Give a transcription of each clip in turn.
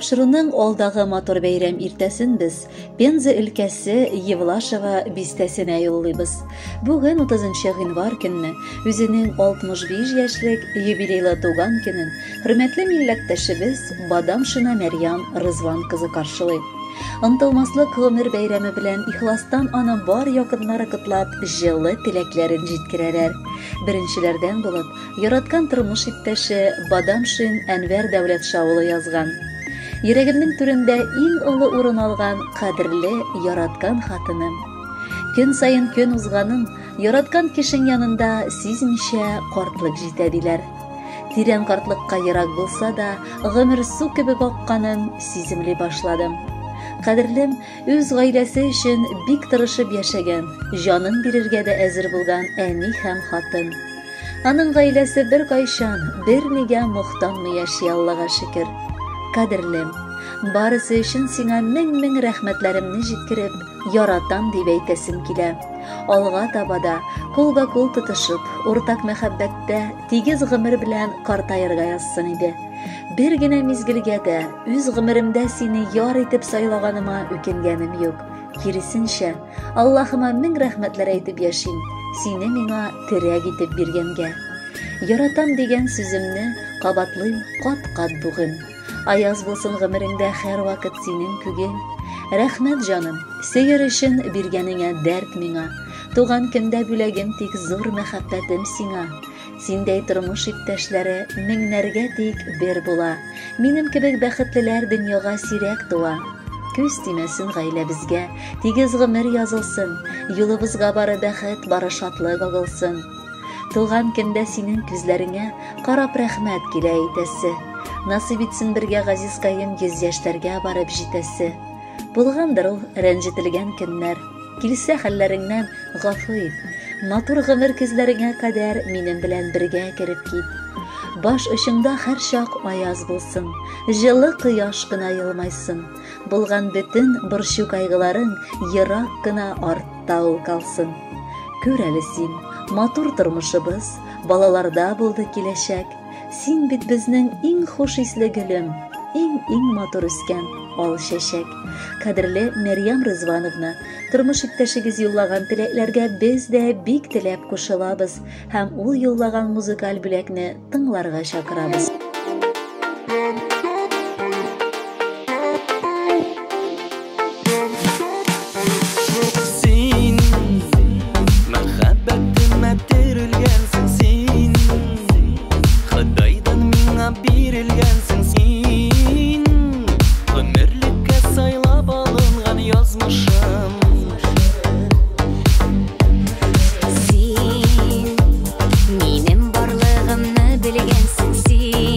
Тапшыруның алдагы матур бәйрәм иртәсен без Пенза өлкәсе Евлашево бистәсенә юллыйбыз. Бүген 30 гыйнвар көнне үзенең 65 яшьлек юбилейлы туган көнен хөрмәтле милләттәшебез Бадамшина Мәрьям Рызван кызы каршылый. Онытылмаслык гомер бәйрәме белән ихластан аны бар якыннары котлап, җылы теләкләрен җиткерәләр. Беренчеләрдән булып, яраткан тормыш иптәше Бадамшин Әнвәр Дәүләтша улы язган. Йөрәгемнең түрендә иң олы урын алган кадерле, яраткан хатыным. Көн саен көн узганын, яраткан кешең янында сизмичә картлык җитә диләр. Тирән картлыкка ерак булса да, гомер су кебек акканын сиземли башладым. Кадерлем, үз гаиләсе өчен бик тырышып яшәгән, җанын бирергә дә әзер булган әни һәм хатын. Аның гаиләсе беркайчан, бернигә мохтанмый яши, Аллага шөкер. Кадерлем, барысы өчен сиңа мең-мең рәхмәтләремне җиткереп, яратам дип әйтәсем килә. Алга таба да кулга-кул тотышып, уртак мәхәббәттә тигез гомер белән картаерга язсын иде. Бер генә мизгелгә дә үз гомеремдә сине яр итеп сайлаганыма үкенгәнем юк. Киресенчә, Аллаһыма мең рәхмәтләр әйтеп яшим, сине миңа терәк итеп биргәнгә. Яратам дигән сүземне кабатлыйм кат-кат бүген. Аяз булсын гомереңдә һәрвакыт синең күгең. Рәхмәт, җаным, сөер өчен биргәнеңә дәрт миңа. Туган көндә бүләгем тик зур мәхәббәтем сиңа. Синдәй тормыш иптәшләре меңнәргә тик бер була. Минем кебек бәхетлеләр дөньяга сирәк туа. Күз тимәсен гаиләбезгә, тигез гомер язылсын, юлыбызга бары бәхет, бары шатлык агылсын. Туган көндә синең күзләреңә карап рәхмәт килә әйтәсе. Насыйп итсен бергә газизкаем 100 яшьләргә барып җитәсе. Булгандыр ул рәнҗетелгән көннәр. Килсә хәлләреңнән гафу ит. Матур гомер көзләреңә кадәр минем белән бергә кереп кит. Баш очыңда һәрчак аяз булсын, җылы кояш кына елмайсын. Булган бөтен борчу кайгыларың ерак кына артта ул калсын. Күр әле син, матур тормышыбыз, балаларда булды киләчәк. Син бит безнең иң хуш исле гөлем, иң-иң матур үскән ал чәчәк. Кадерле Мәрьям Рызвановна, тормыш иптәшегез юллаган теләкләргә без дә бик теләп кушылабыз һәм ул юллаган музыкаль бүләкне тыңларга чакырабыз. Син мәхәббәтемә терелгәнсең син, Ходайдан миңа бирелгәнсең син, гомерлеккә сайлап алынган язмышым. Син минем барлыгымны белгәнсең син.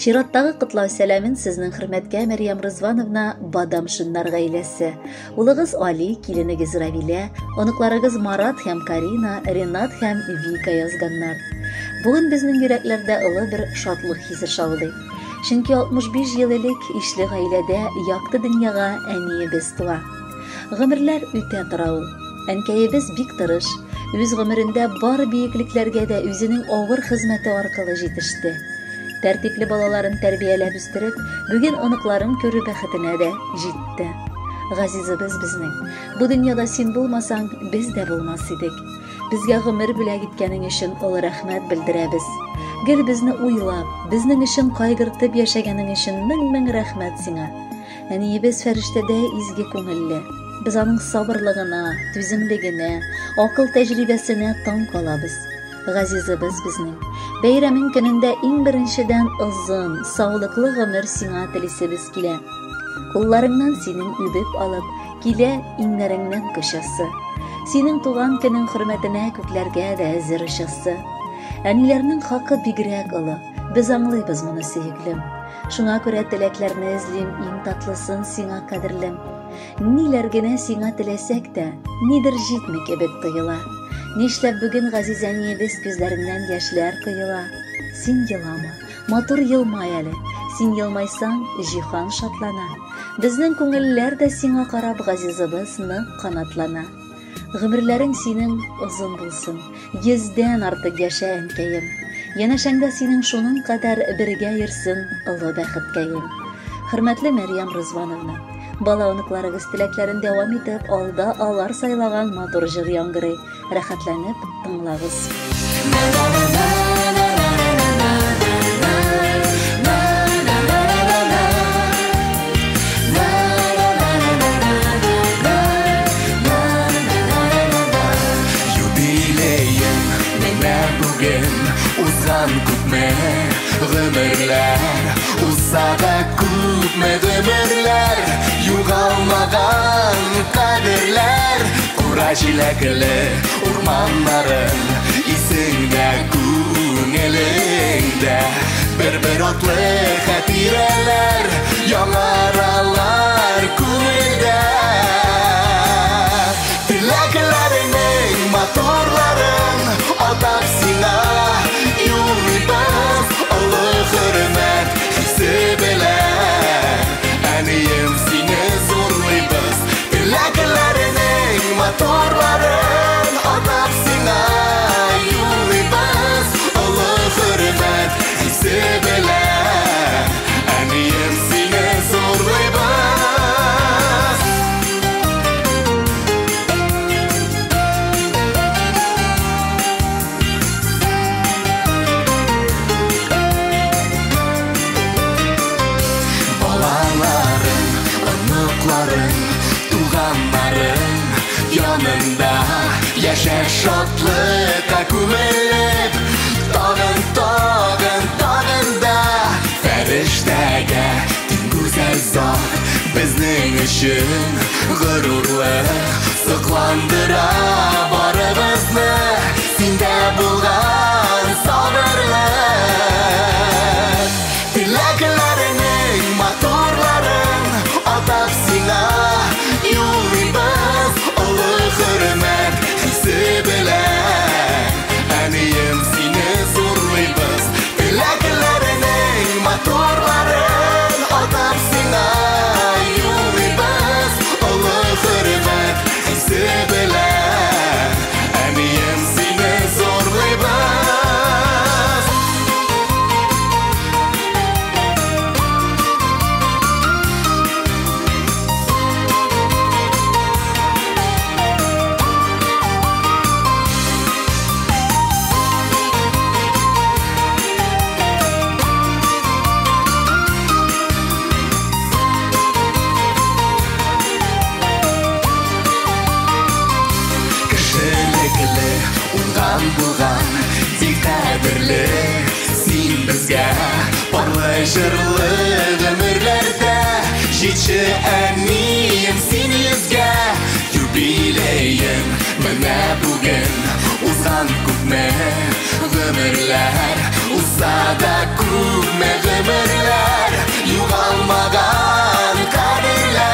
Чираттагы котлау сәламен сезнең хөрмәткә Мәрьям Рызвановна Бадамшиннар гаиләсе. Улыгыз Али, киленегез Равилә, оныкларыгыз Марат һәм Карина, Ренат һәм Вика язганнар. Бүген безнең йөрәкләрдә олы бер шатлык хисе шаулый. Чөнки 65 ел элек ишле гаиләдә якты дөньяга әниебез туа. Гомерләр үтә тора ул. Әнкәебез бик тырыш, үз гомерендә бар биеклекләргә дә үзенең авыр хезмәте аркылы җитеште. Тәртипле балаларын тәрбияләп үстереп, бүген оныкларын күрү бәхетенә дә җитте. Газизыбыз безнең, бу дөньяда син булмасаң, без дә булмас идек. Безгә гомер бүләк иткәнең өчен олы рәхмәт белдерәбез. Гел безне уйлап, безнең өчен кайгыртып яшәгәнең өчен мең-мең рәхмәт сиңа. Әниебез фәрештәдәй изге күңелле. Без аның сабырлыгына, түземлегенә, акыл тәҗрибәсенә таң калабыз. Газизыбыз безнең. Бәйрәмең көнендә иң беренчедән озын, саулыклы гомер сиңа телисебез килә. Кулларыңнан синең үбеп алып, килә иңнәреңнән кочасы. Синең туган көнең хөрмәтенә күкләргә дә әзер очасы. Әниләрнең хакы бигрәк олы. Без аңлыйбыз моны, сөеклем. Шуңа күрә теләкләрне эзлим, иң татлысын сиңа, кадерлем. Ниләр генә сиңа теләсәк тә, нидер җитми кебек тоела. Нишләп бүген газиз әниебез күзләреннән яшьләр коела? Син елама, матур елмай әле. Син елмайсаң, җиһан шатлана. Безнең күңелләр дә сиңа карап, газизыбыз нык канатлана. Гомерләрең синең озын булсын, йөздән артык яшә, әнкәем. Янәшәңдә синең шуның кадәр бергә йөрсен олы бәхеткәем. Хөрмәтле Мәрьям Рызвановна, бала оныкларыгыз теләкләрен дәвам итеп, алда алар сайлаган матур җыр яңгырый. Рәхәтләнеп тыңлагыз. Юбилеем менә бүген узган күпме гомерләр, узса да күпме гомерләр, югалмаган кадерләр, кура җиләкле урманнарын исеңдә, күңелеңдә бер-бер атлы хатирәләр яңаралар күңелдә. Теләкләреңнең матурларын атап сиңа юллыйбыз олы хөрмәт хисе белән. Әнием, сине зурлыйбыз. Теләкләреңнең матурларын атап сиңа юллыйбыз олы хөрмәт хисе белән. Әнием, сине зурлыйбыз. Балаларың, оныкларың, туганнарың янында яшә шатлыкка күмелеп, тагын, тагын, тагын да фәрештәгә тиң гүзәл зат безнең өчен горурлык сокландыра барыбызны синдә булган сабырлык. Теләкләреңнең матурларын атап сиңа юллыйбыз олы хөрмәт хисе белән. Әнием, сине зурлыйбыз. Теләкләреңнең матурларын атап сиңа юллыйбыз олы хөрмәт хисе белән. Әнием, сине зурлыйбыз. Кешелекле, уңган булган, бик кадерле син безгә парлы җырлы гомерләрдә җитше әнием син йөзгә. Юбилеем менә бүген узган күпме гомерләр, узса да күпме Күпме гомерләр, югалмаган кадерләр.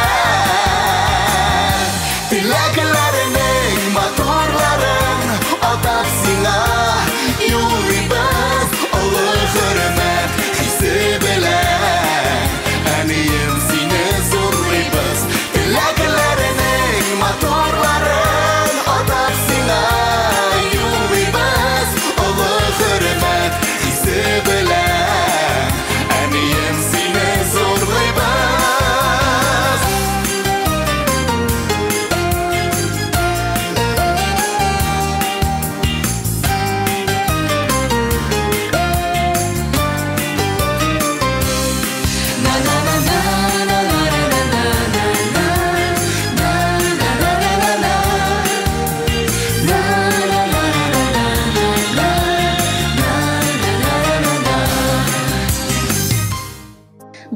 Теләкләрнең матурларын атап сиңа юллыйбыз олы хөрмәт хисе белән. Әнием, сине зурлыйбыз. Теләкләрнең матурларын атап сиңа юллыйбыз олы хөрмәт хисе белән. Әнием, сине зурлыйбыз.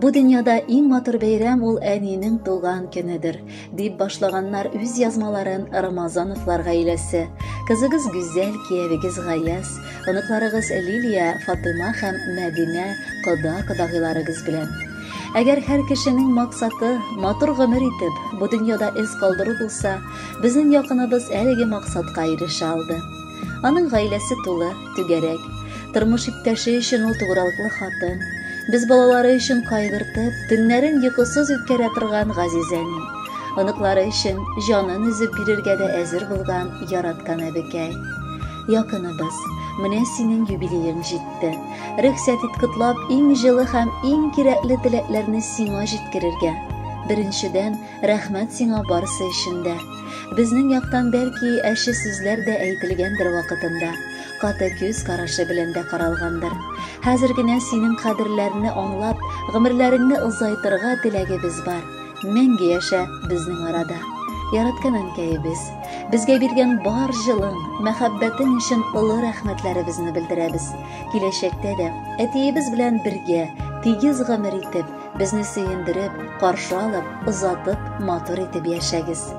Бу дөньяда иң матур бәйрәм ул әнинең туган көнедер, дип башлаганнар үз язмаларын Рамазановлар гаиләсе. Кызыгыз Гүзәл, киявегез Гаяз, оныкларыгыз Лилия, Фатыйма һәм Мәдинә кода-кодагыйларыгыз белән. Әгәр һәр кешенең максаты матур гомер итеп, бу дөньяда эз калдыру булса, безнең якыныбыз әлеге максатка ирешә алды. Аның гаиләсе тулы, түгәрәк. Тормыш иптәше өчен ул тугрылыклы хатын. Без балалары өчен кайгыртып, төннәрен йокысыз үткәрә торган газиз әни. Оныклары өчен җанын өзеп бирергә дә әзер булган яраткан әбекәй. Якыныбыз, менә синең юбилеең җитте. Рөхсәт ит котлап, иң җылы һәм иң кирәкле теләкләрне сиңа җиткерергә. Беренчедән, рәхмәт сиңа барысы өчен дә. Безнең яктан бәлки әче сүзләр дә әйтелгәндер вакытында. Каты күз карашы белән дә каралгандыр. Хәзер генә синең кадерләрне аңлап, гомерләреңне озайтырга теләгебез бар. Мәңге яшә безнең арада. Яраткан әнкәебез, безгә биргән бар җылың, мәхәббәтең өчен олы рәхмәтләребезне белдерәбез. Киләчәктә дә әтиебез белән бергә тигез гомер итеп, безне сөендереп, каршы алып, озатып, матур итеп яшәгез.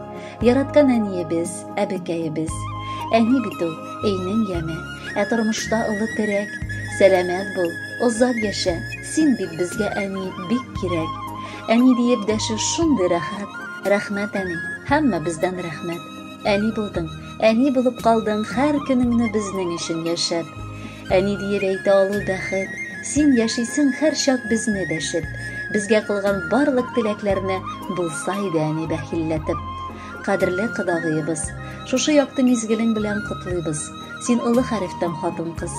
Яраткан әниебез, әбекәебез. Әни бит ул, өйнең яме, ә тормышта олы терәк. Сәламәт бул, озак яшә, син бит безгә әни бик кирәк. Әни диеп дәшү шундый рәхәт. Рәхмәт әни, һәммә бездән рәхмәт. Әни булдың, әни булып калдың, һәр көнеңне безнең өчен яшәп. Әни диеп әйтә алу бәхет, син яшисең һәр чак безне дәшеп. Безгә кылган барлык теләкләрне булса иде әни бәхилләтеп. Кадерле кодагыебыз, шушы якты мизгелең белән котлыйбыз. Син олы хәрефтән хатын-кыз.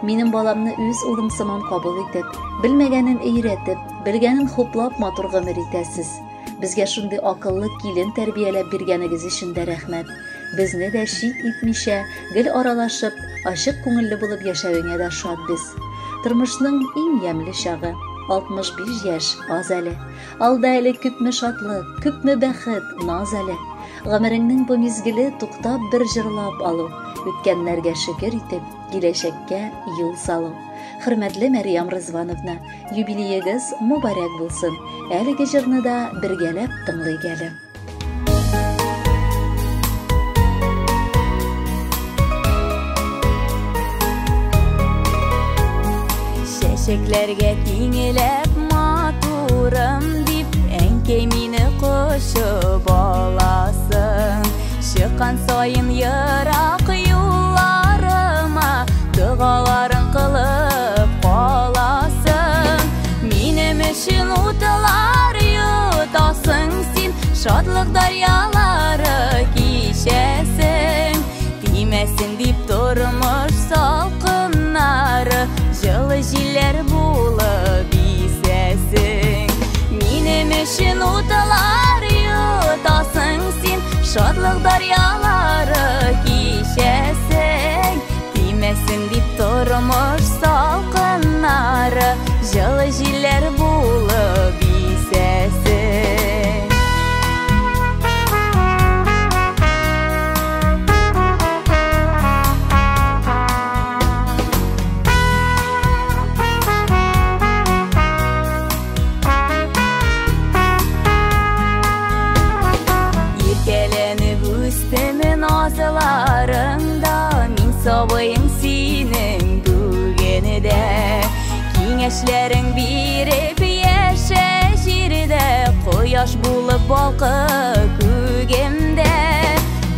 Минем баламны үз улым сыман кабул итеп, белмәгәнен өйрәтеп, белгәнен хуплап матур гомер итәсез. Безгә шундый акыллы килен тәрбияләп биргәнегез өчен дә рәхмәт. Безне дә чит итмичә, гел аралашып, ачык күңелле булып яшәвеңә дә шат без. Тормышның иң ямьле чагы 65 яшь аз әле. Алда әле күпме шатлык, күпме бәхет, наз әле. Гомереңнең бу мизгеле туктап бер җырлап алу, үткәннәргә шөкер итеп, киләчәккә юл салу. Хөрмәтле Мәрьям Рызвановна, юбилеегыз мөбарәк булсын. Әлеге җырны да бергәләп тыңлыйк әле. Чәчәкләргә тиңеләп матурым дип, әнкәй мине кочып аласың. Чыккан саен ерак юлларыма догаларын кылып каласың. Минем өчен утлар йотасың син, шатлык дәрьялары кичәсең. Тимәсен дип тормыш салкыннары, җылы җилләр булып исәсең. Минем өчен утлар йотасың син, шатлык дәрьялары кичәсең. Тимәсен дип тормыш салкыннары, җылы җилләр булып исәсең. Иркәләнеп Киңәшләрең биреп яшә җирдә, кояш булып балкы күгемдә.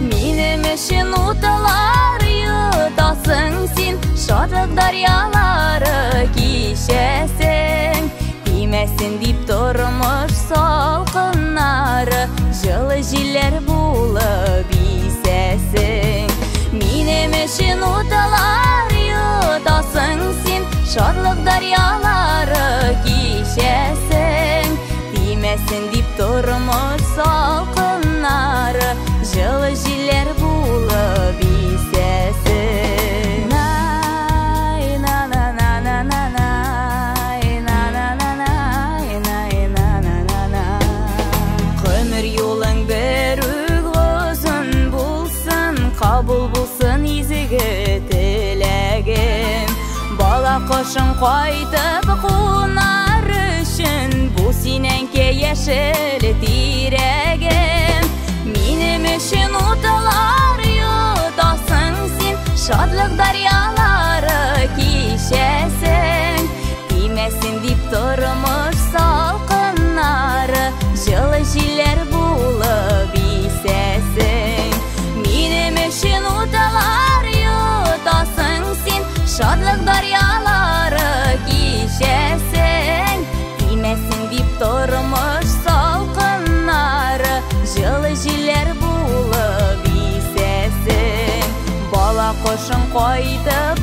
Минем өчен утлар йотасың син, шатлык дарьялары кичәсең. Тимәсен дип тормыш салкыннары, җылы җилләр булып исәсең. Минем өчен утлар йотасың син, шатлык дарьялары кичәсең. Тимәсен дип тормыш салкыннары, җылы җилләр булып исәсең. Най, на на на на на най, на на на най, най, на на на на. Гомер юлың бер үк озын булсын, кабул булсын изге теләгем. Бала кошың кайтып кунар өчен, бу синеңке яшел тирәгем. Минем өчен утлар йотасың син, шатлык дарьялары кичәсең. Тимәсен дип тормыш салкыннары, җылы җилләр булып исәсең. Минем өчен утлар йотасың син, шатлык дарьялары кичәсең. Тимәсен дип тормыш салкыннары, җылы җилләр булып исәсең. Бала кошың кайтып